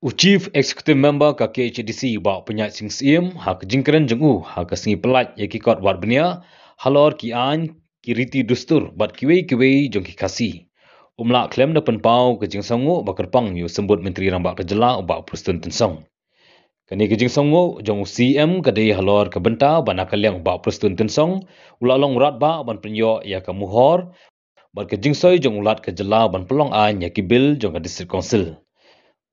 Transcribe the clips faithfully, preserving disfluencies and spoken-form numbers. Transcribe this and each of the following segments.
U Chief Executive Member ka K H A D C, Bah Pynïaid Sing Syiem, ha ka jingkren jong u ha ka sngi pyllait ïa ki kot wad bniah halor ki aiñ, ki riti dustur bad kiwei kiwei jong ki Khasi, um lah khlem da pynpaw ka jingsngewnguh ba kyrpang ïa u Symbud Myntri Rangbah ka jylla, u Bah Prestone Tynsong. Kane ka jingsngewnguh jong u C M ka dei halor ka bynta ba na ka liang u Bah Prestone Tynsong u la long u radbah ban pynïoh ïa ka mohor bad ka jingsoi jong u Lat ka jylla ban pynlong aiñ ïa ki bill jong ka District Council.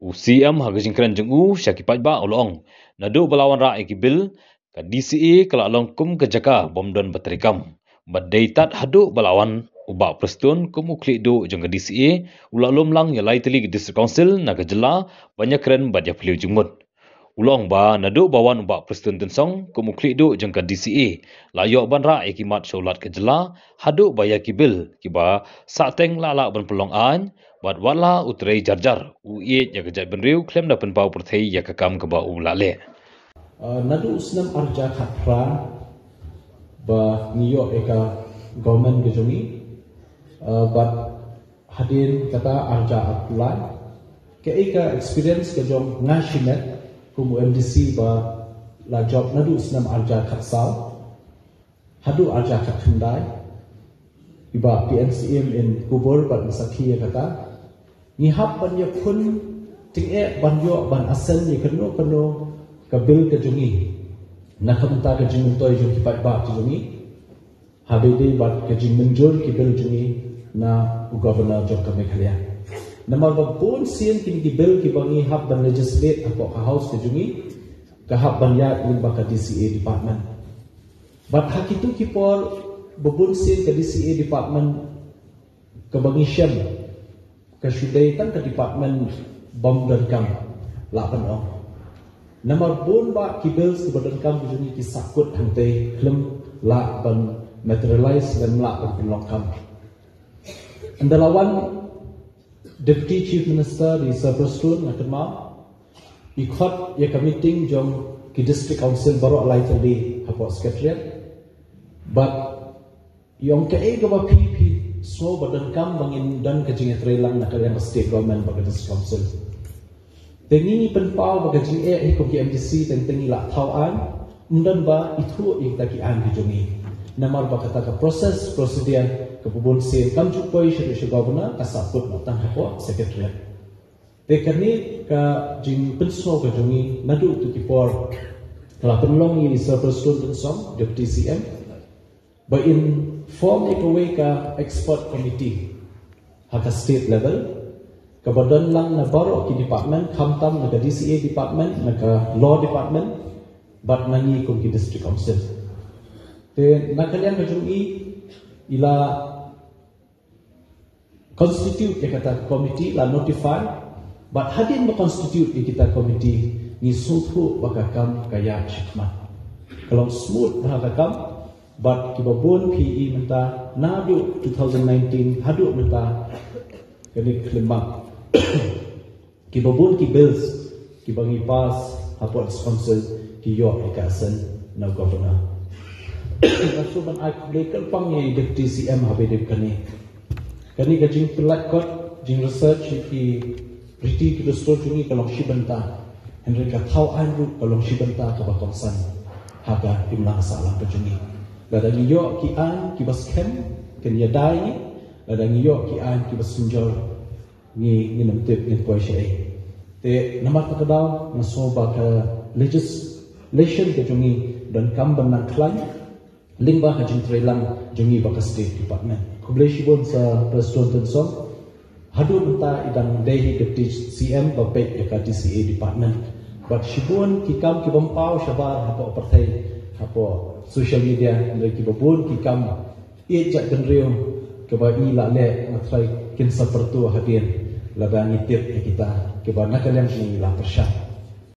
U C M ha ka jingkren jong u sha ki paidbah u la ong, naduh ba la wanrah ïa ki bill, ka D C A ka la long kum ka jaka bym don ba treikam. Bad dei tad haduh ba la wan u Bah Prestone kum u khlieh duh jong ka D C A, u la lum lang ïa lai tylli ki District Council na ka jylla ban ïakren bad ïaphylliew jingmut. U la ong ba naduh ba wan u Bah Prestone Tynsong kum u khlieh duh jong ka D C A, la ïoh ban rah ïa ki mat sha u Lat ka jylla, haduh ba ïa ki bill kiba sahteng la lah ban pynlong aiñ, bad wat la u trei jar jar, u ïeit ïa ka jaitbynriew khlem da pynpaw pyrthei ïa ka kam kaba u la leh. Uh, naduh u snem ar hajar khatphra ba ngi ïoh ïa ka government ka jong ngi, uh, bad hadien kata ar hajar arphew lai, kaei ka experience ka jong nga shimet kum u M D C ba la jop naduh u snem ar hajar khatsaw haduh ar hajar khatkhyndai, i Bah P N Syiem in kubur bad in sakhi ïa kata. Ngi hap ban ïakhun tyngeh ban ïoh ban assent ïa kano kano ka bill ka jong ngi na ka bynta ka jingmyntoi jong ki paidbah ka jong ngi, ha kaba ïadei bad ka jingmynjur ki bill jong ngi na u Governor jong ka Meghalaya. Namar ba bun sien kine ki bill kiba ngi hap ban legislate hapoh ka House ka jong ngi, ka hap ban ïaid lyngba ka D C A department. Bad ha kito ki por ba bun sien ka D C A department kaba ngi shem ka shu dei tang ka department bym donkam, lah ban ong. Namar bun bah ki bills kiba donkam ka jong ngi ki sahkut hangtei, khlem lah ban materialize lem lah ban pynlong kam. Ynda la wan Deputy Chief Minister, i Sir Prestone, nga kynmaw i khot ïa ka meeting jong ki District Council baroh lai tylli hapoh Secretariat. Bad i ong, kaei kaba phi phi sngew ba donkam ba ngin don ka jingïatreilang na ka liang ka State Government bad ka District Council? Te ngi ngi pynpaw ba ka jingeh hi kum ki M D C teng teng ngi la thaw aiñ, ym don ba ithuh ïa kita ki aiñ ki jong ngi. Namar ba kata ka process, procedure kaba bun sien kam ju poi shaduh sha Governor, ka sahkut noh tang hapoh Secretariat. Te kane ka jingpynsngew ka jong ngi naduh tu ki por, la pynlong ïa i Sir Prestone Tynsong, Deputy C M, ba in form ïa kawei ka expert committee ha ka state level, kaba don lang na baroh ki department, khamtam na ka D C A department, na ka law department, bad na ngi kum ki District Council. Te na ka liang ka jong i, i la constitute ïa kata ka committee, la notify, bad hadien ba constitute ïa kita committee, ngi sngewthuh ba ka kam ka ïaid shakhmat. Ka long smooth bha ka kam, bad kiba bun phi i mynta naduh two thousand nineteen haduh mynta, kane ka khyllipmat, kiba bun ki bills kiba ngi pass hapoh District Council ki ïoh ïa ka assent na u Governor. Nga shu ban ai khublei kyrpang ïa i Deputy C M ha kaba ïadei bad kane. Kane ka jingpyllait kot, jingresearch ïa ki riti ki dustur jong ngi ka long shi bynta. Hynrei ka thaw aiñ ruh ka long shi bynta kaba kongsan ha ka imlang sahlang ka jong ngi. Lada ngi ïoh ki aiñ kiba skhem, kin ïada ïa ngi. Lada ngi ïoh ki aiñ kiba synjor, ngi, ngin ym tip ngin poi shaei. Te namar kata ka daw nga sngew ba ka legislation ka jong ngi donkam ban nang khlaiñ lyngba ka jingtreilang jong ngi bad ka State Department. Khublei shibun Sir Prestone Tynsong. Haduh mynta i dang dei hi Deputy C M ba peit ïa ka D C A Department. Bad shibun ki kam kibym paw shabar hapoh pyrthei, hapoh social media, hynrei kiba bun ki kam ïeit jaitbynriew kaba i la leh, nga tharai kin sa pyrto hadien lada ngi tip ïa kita kiba na ka liang jong ngi la pyrshang.